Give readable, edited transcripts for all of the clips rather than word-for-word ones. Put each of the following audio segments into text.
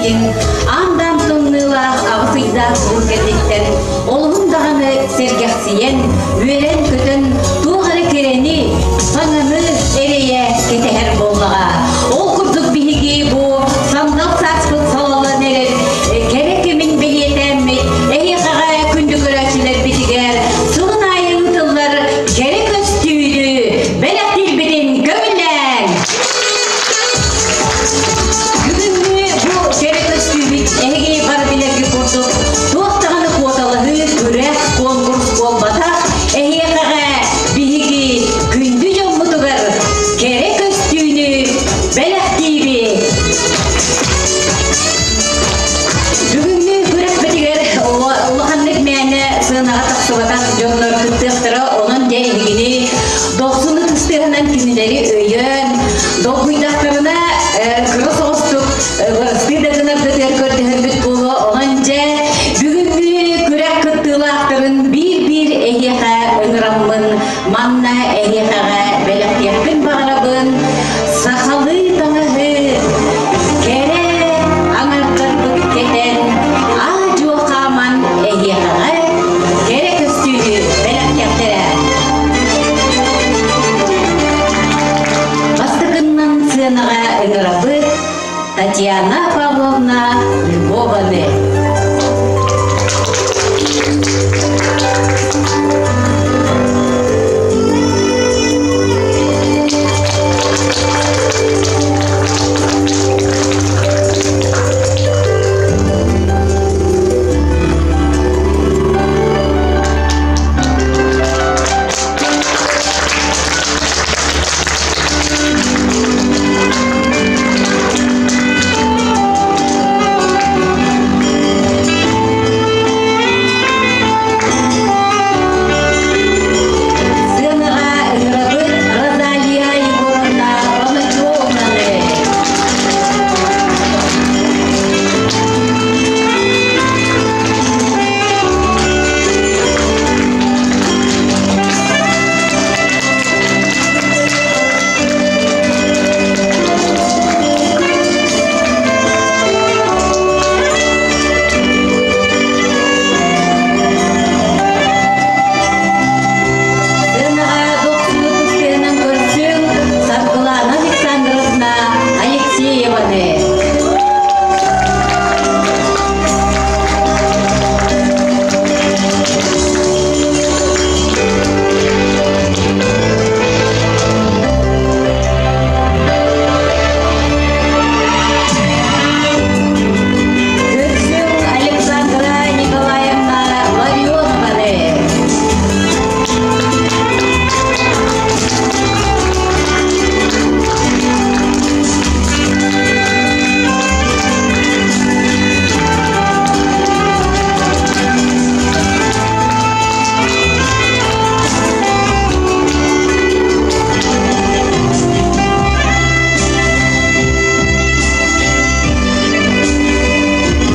кэлиитин аан-даам тымныылаах аҕыс ыйдаах уһун кэнниттэн олуһун даҕаны сэргэхсийэн, үөрэн-көтөн туох эрэ кэрэни, саҥаны эрэйэ кэтэһэр буоллаҕа. Ол курдук биһиги бу сандал сааспыт салаллан эрэр кэрэ кэмин бэлиэтээммит эһиэхэҕэ күндү көрөөччүлэрбитигэр сылын аайы ыытыллар кэрэ көстүүнү бэлэхтиирбитин көҥүллээҥ! Бүгүҥҥү бу кэрэ көстүүбүт эһиги бары билэргит курдук туох даҕаны куоталаһыы, күрэх, конкурс буолбатах. Эһиэхэҕэ биһиги күндү дьоммутугар кэрэ көстүүнү бэлэхтиибит! Бүгүҥҥү күрэхпитигэр улаханнык мээнэ сыанаҕа тахсыбатах дьоннор кыттыахтара, онон дьэ эһигини дохсун ытыстыаһынан кинилэри өйөөн, долгуйдахтарына кыра соҕустук бырастыы да гынаргытыгар көрдөһөрбүт буолуо. Онон дьэ бүгүҥҥү күрэх кыттыылаахтарын биир-биир эһиэхэ ыҥыраммын Манна эһиэхэҕэ бэлэхтиэхпин баҕарабын сахалыы таҥаһы кэрэ аҥардарбыт кэтэн аа-дьуо хааман эһиэхэҕэ кэрэ көстүүнү бэлэхтиэхтэрэ. Бастакыннан сыанаҕа ыҥырабыт Татьяна Павловна Львованы. Сыанаҕа ыҥырабыт Розалия Егоровна Боночевнаны. Сыанаҕа дохсунут ыстыанан көрсүҥ Саргылана Александровна Алексееваны. Көрсүҥ Александра Николаевна Ларионованы.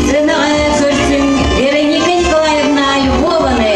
Сыанаҕа көрсүҥ Вероника Николаевна Львованы.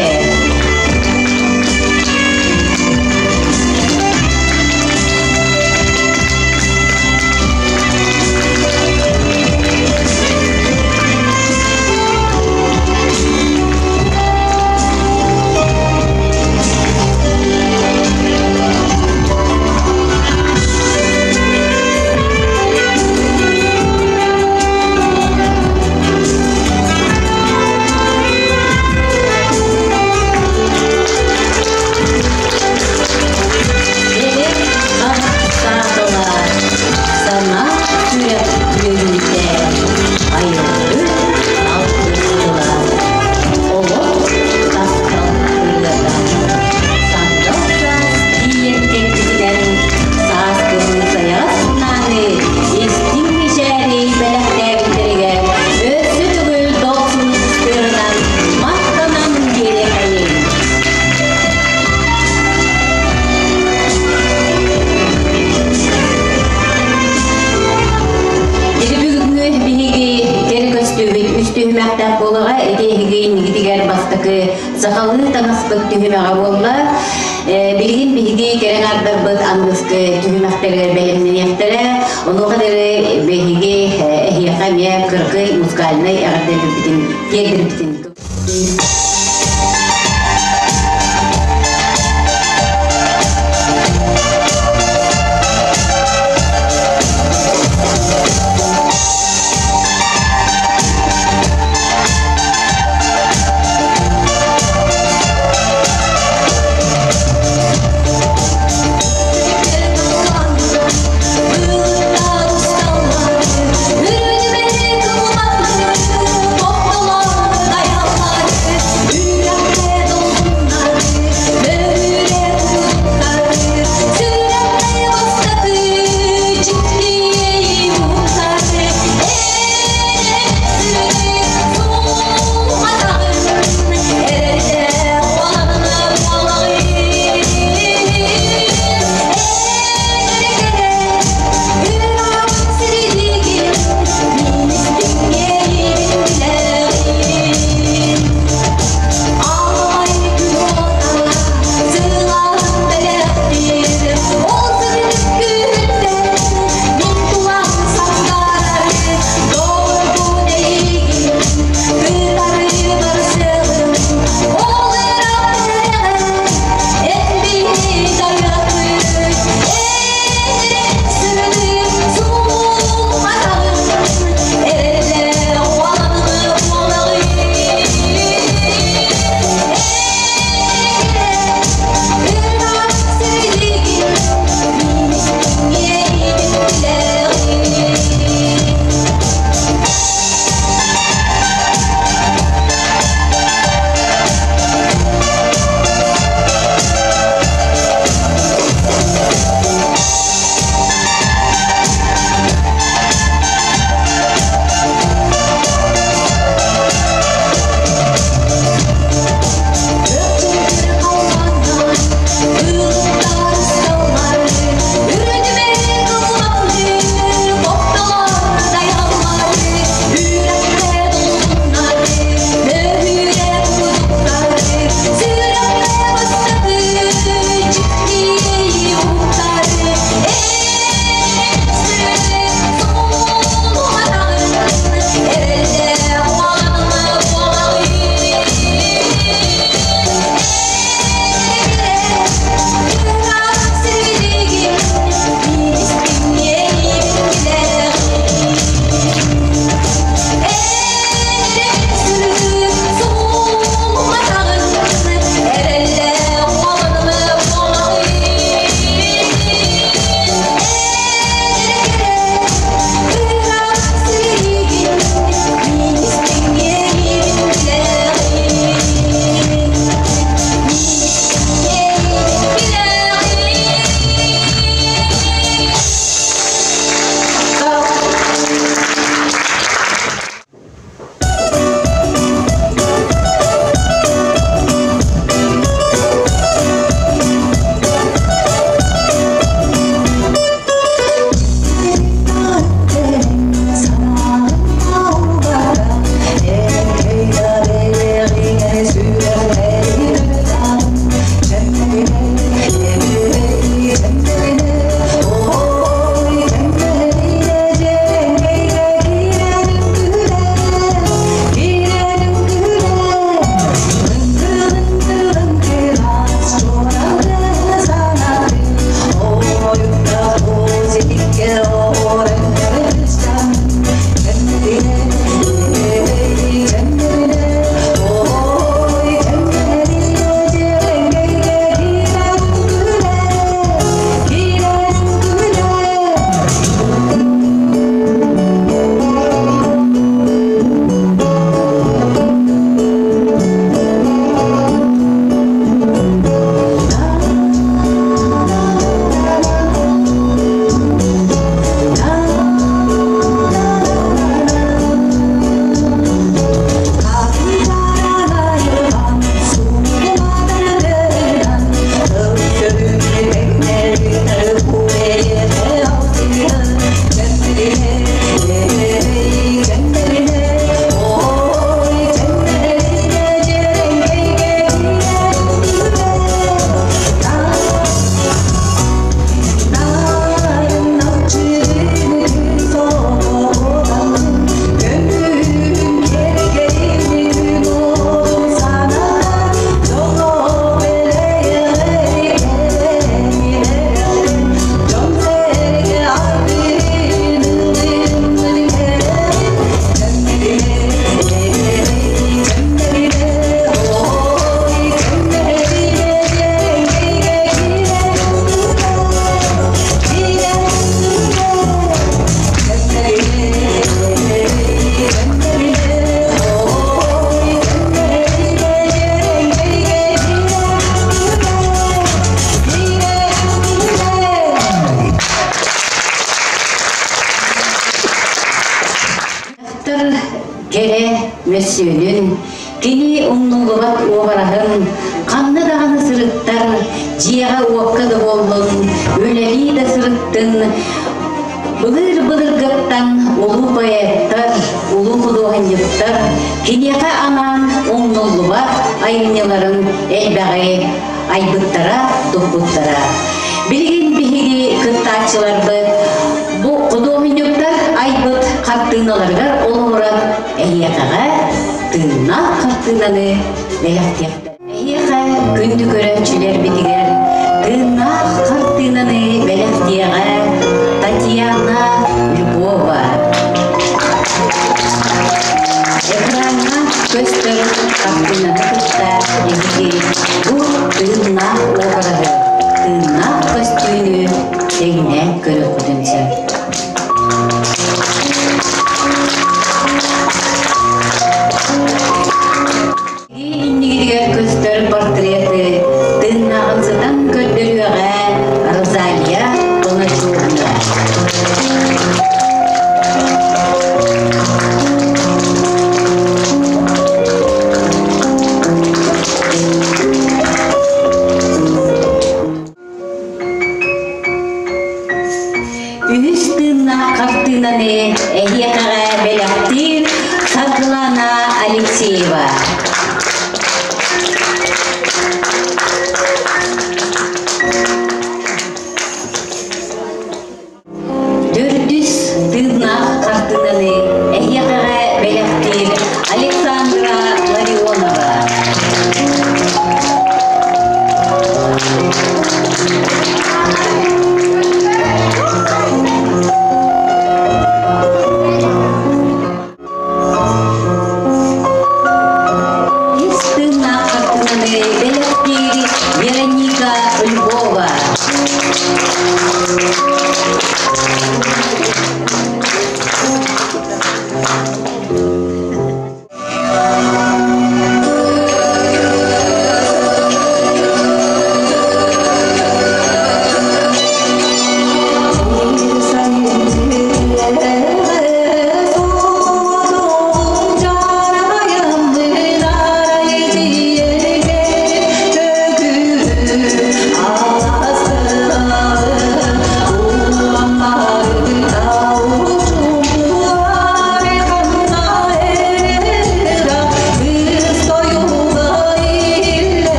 Эдэр саатала сана сүрэх үөрүүтэ айылгы алтыла олох таптал ырыата сандал саас тиийэн кэлбитинэн сааскылыы сайаҕас санааны истиҥ мичээри бэлэхтээбиттэригэр өссө төгүл дохсун ыстыырынан махтанан биэриэхэйиҥ. Ити бүгүҥҥү биһиги кэрэ көстүүбүт үс түһүмэхтээх буолаҕа. Ити эһиги иннигитигэр бастакы сахалыы таҥаспыт түһүмэҕэ буолла. Билигин биһиги кэрэ аҥаардарбыт аныгыскы түһүмэхтэригэр бэлэмнэниэхтэрэ. Онуоха диэри биһиги эһиэхэ эмиэ кыракый музыкальнай эҕэрдэлэрбитин тиэрдэрбитин. мөссүөнүн, кини умнуллубат уобараһын ханна даҕаны сырыттар, дьиэҕэ-уокка да буоллун, үлэлии да сырыттын, былыр-былыргыттан улуу поэттар, улуу худуоһунньуктар киниэхэ анаан умнуллубат айымньыларын элбэҕи айбыттара, туппуттара. Билигин биһиги кыттааччыларбыт бу худуоһунньуктар айбыт хартыыналарыгар олоҕуран эһиэхэҕэ тыыннаах хартыынаны бэлэхтиэхтэр. Эһиэхэ күндү көрөөччүлэрбитигэр тыыннаах хартыынаны бэлэхтиэҕэ Татьяна Львова. Экраҥҥа көстөр хартыынаны кытта эһиги бу тыыннаах уобараһы, тыыннаах көстүүнү тэҥнээн көрүөххүтүн сөп. Иннигитигэр көстөр портреты тыыннааҕын сытан көрдөрүөҕэ Розалия Доначовна. Үһүс тыыннаах хартыынаны эһиэхэҕэ бэлэхтиир Саргылана Алексеева. Төрдүс тыыннаах хартыынаны эһиэхэҕэ бэлэхтиир Александра Ларионова.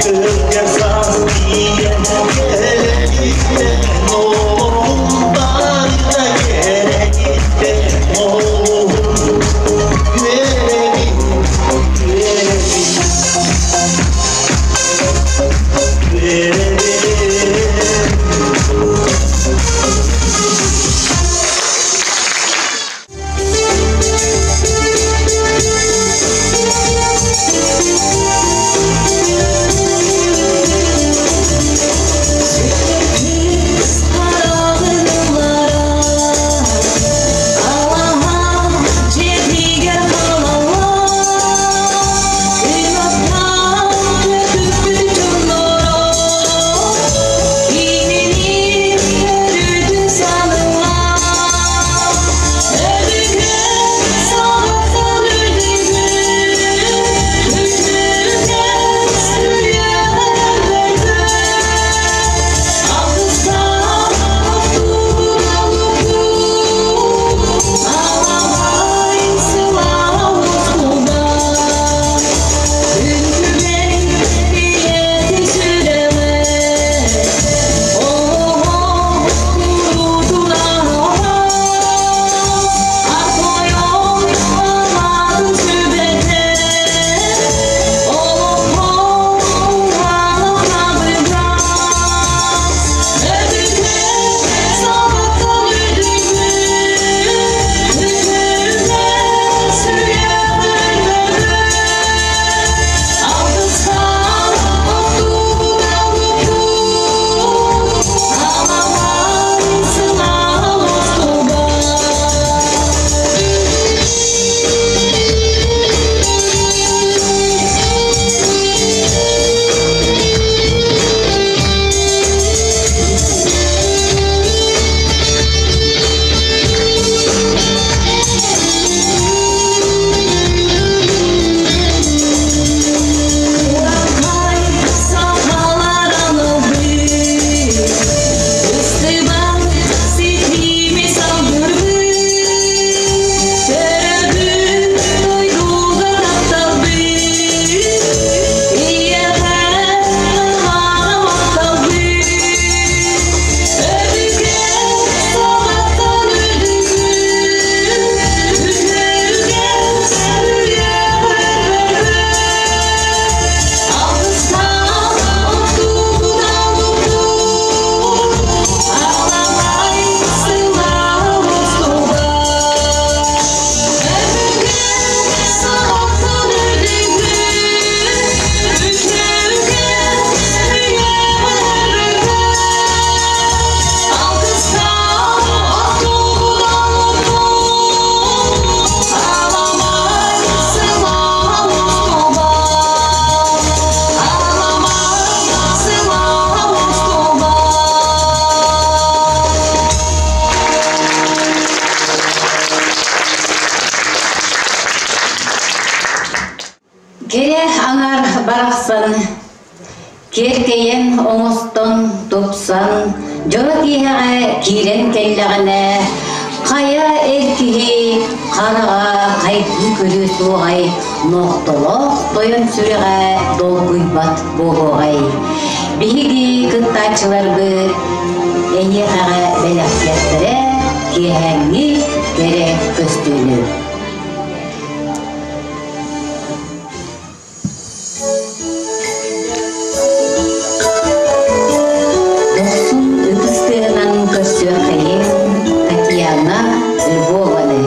Кырга саас тиийэн кэлэриттэн олоҕум барыта кэрэтиттэн олуһун үөрэбин, үөрэбин, үөрэбин. Кэрэ аҥар барахсан киэркэйэн оҥостон, тупсан, дьоро киэһэҕэ киирэн кэллэҕинэ, хайа эр киһи хараҕа хайгыы көрүө суоҕай, нохтолоох тойон сүрэҕэ долгуйбат буолуоҕай. Биһиги кыттааччыларбыт эйиэхэҕэ бэлэхтиэхтэрэ киэһээҥҥи кэрэ көстүүнү. Дохсун ытыс тыаһынан көрсүөххэйиҥ Татьяна Львованы.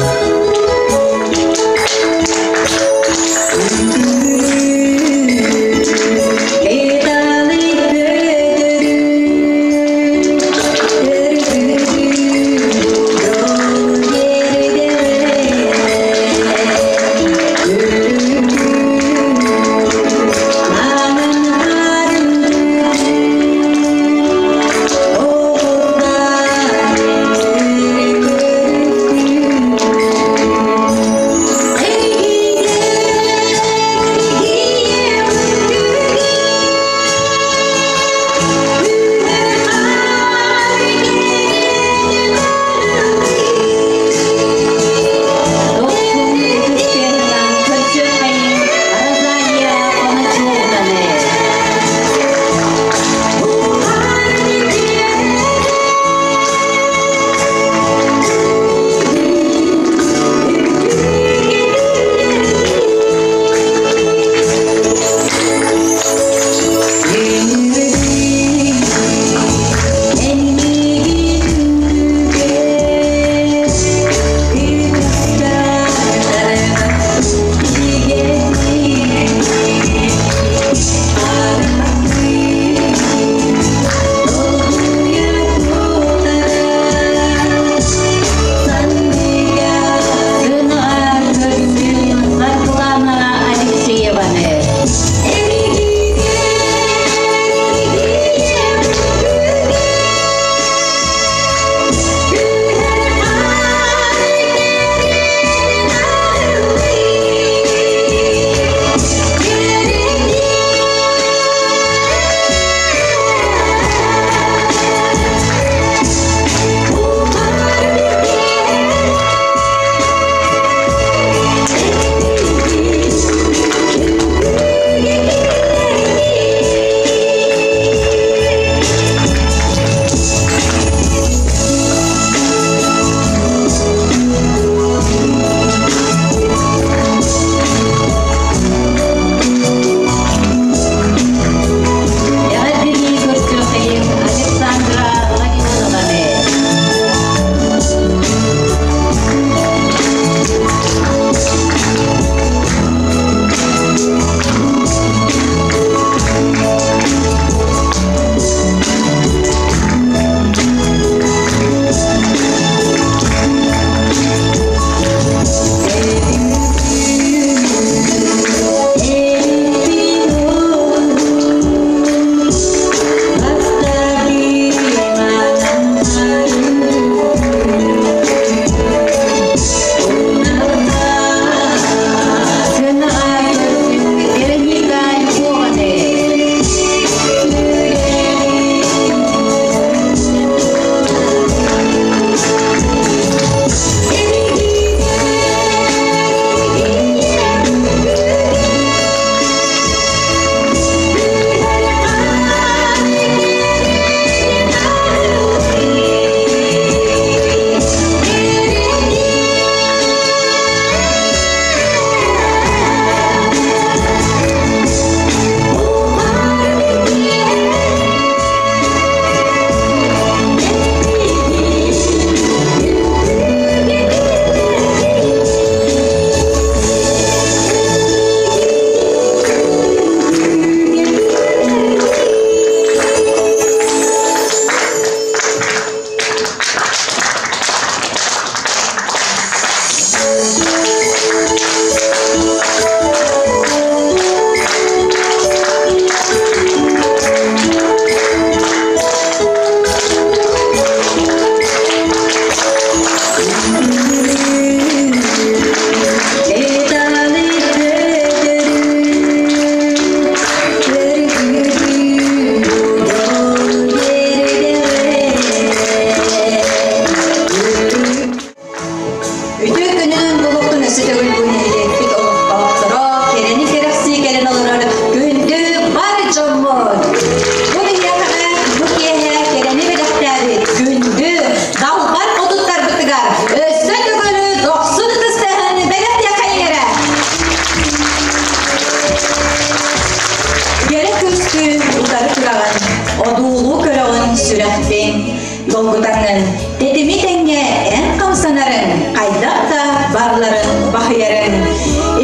долгутаҥҥын, тэтими тэҥҥэ эн хамсанарыҥ, хайдах да барларын баһыйарыҥ.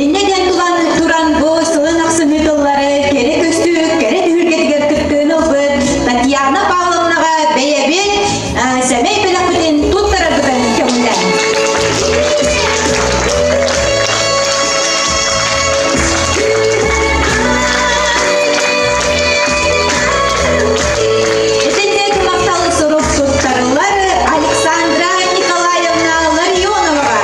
Инньэ диэн тулан туран бу сылын ахсын ыытыллары кэрэ көстүү кэрэ түһүлгэтигэр кыттыыны ылбыт Татьяна Павловнаҕа бэйэбит сэмэй бэлэхпитин туттарарбытын көҥүллээн. Итинник махтал сурук туттарыллар Александра Николаевна Ларионоваҕа.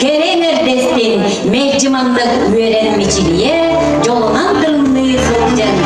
Кэрэ эҥэрдэстин, мэлдьи маннык үөрэн мичилийэ, дьолунан тырымныы сылдьан.